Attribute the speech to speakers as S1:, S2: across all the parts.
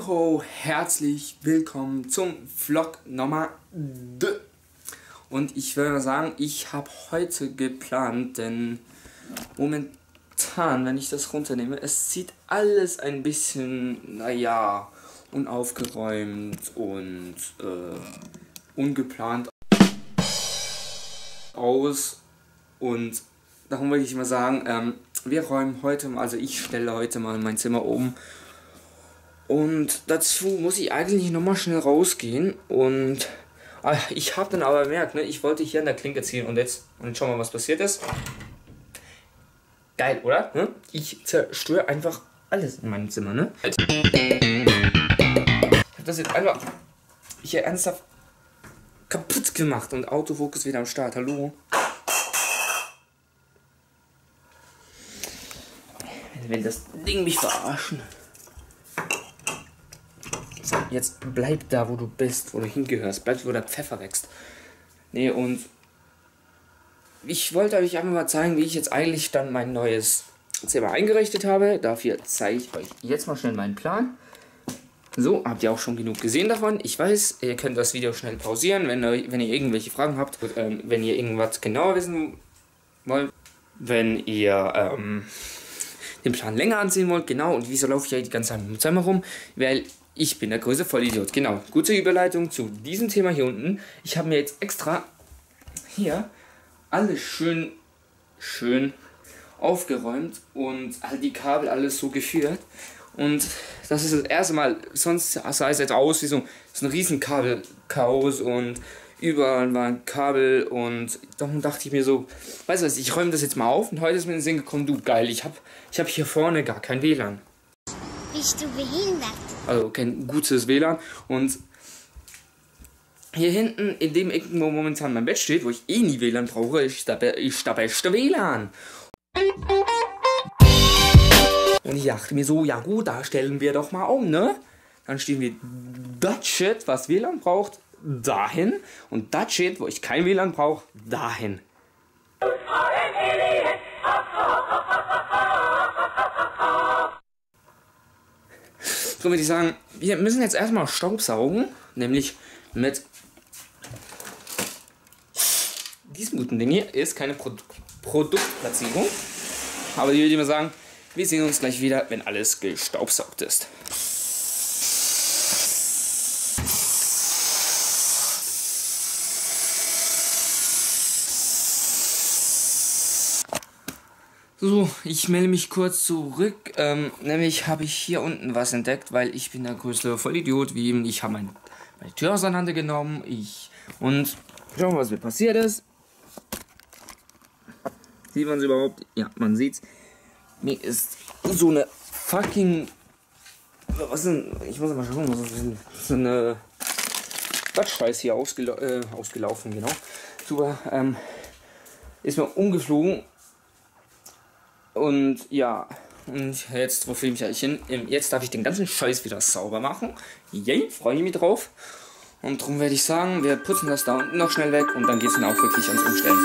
S1: Hallo, herzlich willkommen zum Vlog Nummer 2. Und ich würde sagen, ich habe heute geplant, denn momentan, wenn ich das runternehme, es sieht alles ein bisschen, naja, unaufgeräumt und ungeplant aus. Und darum wollte ich mal sagen, wir räumen heute mal, also ich stelle heute mal mein Zimmer um. Und dazu muss ich eigentlich nochmal schnell rausgehen. Und ich habe dann aber bemerkt, ne, ich wollte hier an der Klinke ziehen und jetzt schauen wir mal, was passiert ist. Geil, oder? Ne? Ich zerstöre einfach alles in meinem Zimmer, ne? Ich habe das jetzt einfach hier ernsthaft kaputt gemacht und Autofokus wieder am Start. Hallo? Will das Ding mich verarschen? So, jetzt bleib da, wo du bist, wo du hingehörst. Bleib, wo der Pfeffer wächst. Nee, und ich wollte euch einfach mal zeigen, wie ich jetzt eigentlich dann mein neues Zimmer eingerichtet habe. Dafür zeige ich euch jetzt mal schnell meinen Plan. So, habt ihr auch schon genug gesehen davon. Ich weiß, ihr könnt das Video schnell pausieren, wenn ihr irgendwelche Fragen habt. Wenn ihr irgendwas genauer wissen wollt. Wenn ihr den Plan länger ansehen wollt. Genau, und wieso laufe ich ja die ganze Zeit mit dem Zimmer rum? Weil ich bin der größte Vollidiot. Genau, gute Überleitung zu diesem Thema hier unten. Ich habe mir jetzt extra hier alles schön aufgeräumt und all die Kabel alles so geführt. Und das ist das erste Mal, sonst sah es jetzt aus wie so ein riesen Kabelchaos und überall waren Kabel und darum dachte ich mir so, weißt du was, ich räume das jetzt mal auf und heute ist mir in den Sinn gekommen, du geil, ich hab hier vorne gar kein WLAN.
S2: Bist du behindert?
S1: Also kein gutes WLAN und hier hinten, in dem Ecken, wo momentan mein Bett steht, wo ich eh nie WLAN brauche, ist der beste WLAN. Und ich dachte mir so, ja gut, da stellen wir doch mal um, ne? Dann stehen wir das Shit, was WLAN braucht, dahin und das Shit, wo ich kein WLAN brauche, dahin. So würde ich sagen, wir müssen jetzt erstmal Staubsaugen, nämlich mit diesem guten Ding hier. Ist keine Produktplatzierung, aber ich würde mal sagen, wir sehen uns gleich wieder, wenn alles gestaubsaugt ist. So, ich melde mich kurz zurück, nämlich habe ich hier unten was entdeckt, weil ich bin der größte Vollidiot, wie eben, ich habe meine Tür auseinandergenommen, und schauen wir, was mir passiert ist. Sieht man es überhaupt? Ja, man sieht's. Mir ist so eine fucking, was denn, ich muss mal schauen, was das ist, so eine Quatschscheiß hier ausgelaufen, genau. Super, ist mir umgeflogen. Und ja, und jetzt, wo filme ich eigentlich hin? Jetzt darf ich den ganzen Scheiß wieder sauber machen. Yay, freue ich mich drauf. Und darum werde ich sagen, wir putzen das da unten noch schnell weg und dann geht es dann auch wirklich ans Umstellen.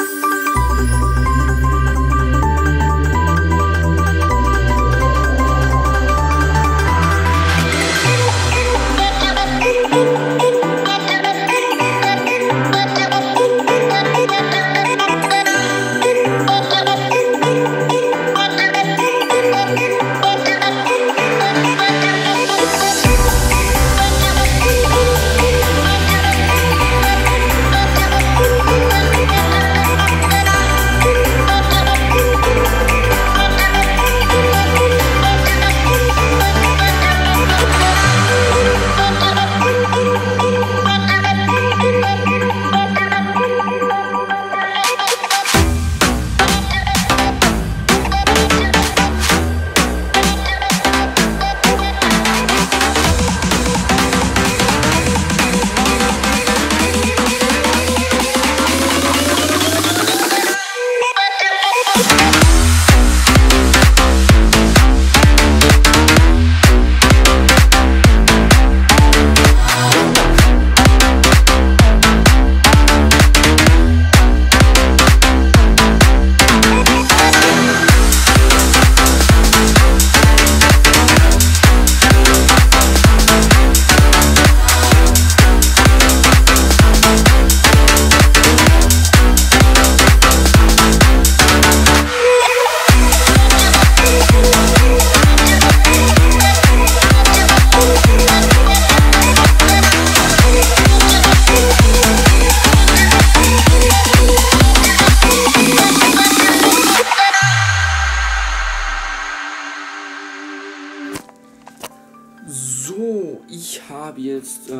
S1: ich habe jetzt,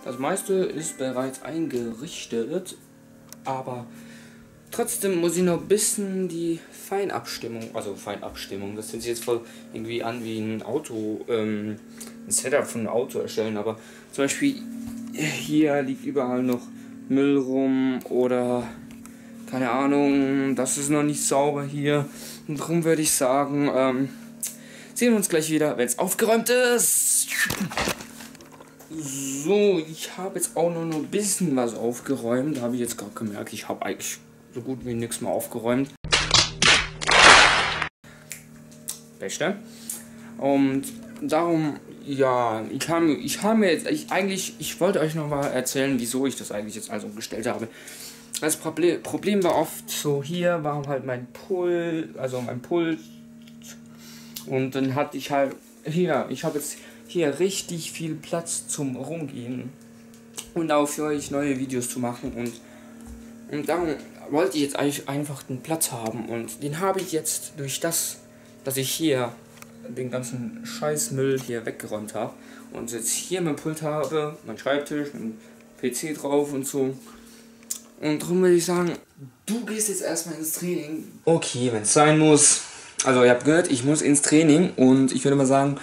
S1: das meiste ist bereits eingerichtet, aber trotzdem muss ich noch ein bisschen die Feinabstimmung, das hört sich jetzt voll irgendwie an wie ein Auto, ein Setup von einem Auto erstellen, aber zum Beispiel hier liegt überall noch Müll rum oder keine Ahnung, das ist noch nicht sauber hier. Und darum würde ich sagen, sehen wir uns gleich wieder, wenn es aufgeräumt ist. So, ich habe jetzt auch noch ein bisschen was aufgeräumt. Da habe ich jetzt gerade gemerkt, ich habe eigentlich so gut wie nichts mehr aufgeräumt. Beste. Und darum, ja, ich wollte euch noch mal erzählen, wieso ich das eigentlich jetzt alles umgestellt habe. Das Problem war oft so, hier war halt mein Pult, und dann hatte ich halt hier, ich habe jetzt hier richtig viel Platz zum Rumgehen und auch für euch neue Videos zu machen, und darum wollte ich jetzt eigentlich einfach den Platz haben, und den habe ich jetzt durch das, dass ich hier den ganzen Scheißmüll hier weggeräumt habe und jetzt hier mein Pult habe, mein Schreibtisch, mein PC drauf und so. Und darum würde ich sagen, du gehst jetzt erstmal ins Training. Okay, wenn es sein muss. Also ihr habt gehört, ich muss ins Training, und ich würde mal sagen,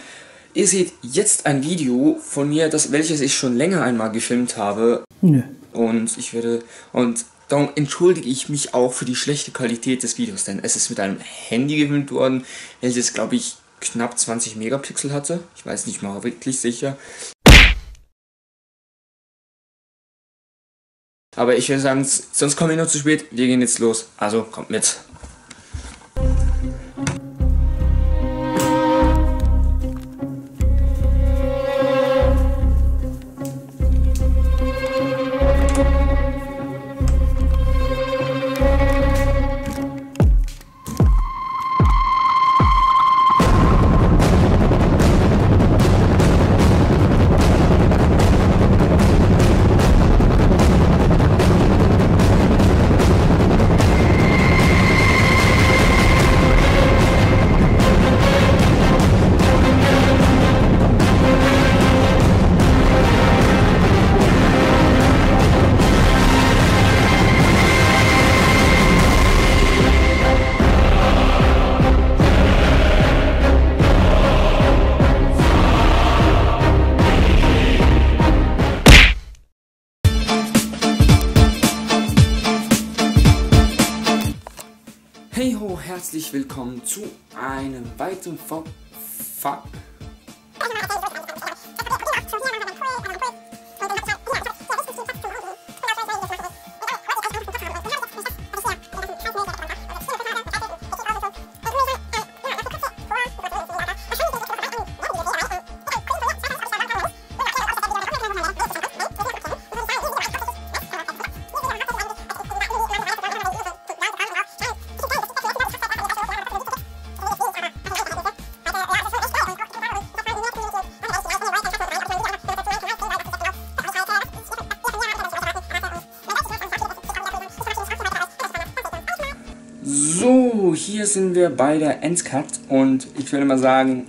S1: ihr seht jetzt ein Video von mir, welches ich schon länger einmal gefilmt habe. Nö. Und darum entschuldige ich mich auch für die schlechte Qualität des Videos, denn es ist mit einem Handy gefilmt worden, welches, glaube ich, knapp 20 Megapixel hatte. Ich weiß nicht mal wirklich sicher. Aber ich würde sagen, sonst kommen wir nur zu spät. Wir gehen jetzt los. Also kommt mit. Hey ho, herzlich willkommen zu einem weiteren So, hier sind wir bei der Endcut, und ich würde mal sagen,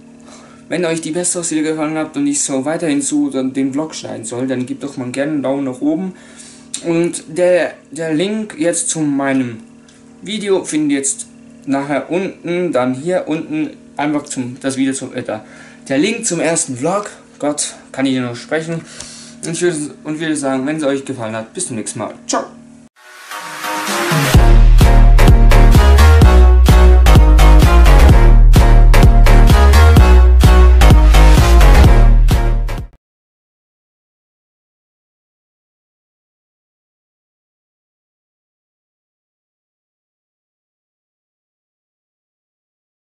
S1: wenn euch die beste Ausrede gefallen hat und ich so weiterhin den Vlog schneiden soll, dann gebt doch mal gerne einen Daumen nach oben. Und der Link jetzt zu meinem Video findet ihr jetzt nachher unten, dann hier unten einfach der Link zum ersten Vlog. Gott, kann ich hier noch sprechen. Und ich würde sagen, wenn es euch gefallen hat, bis zum nächsten Mal. Ciao!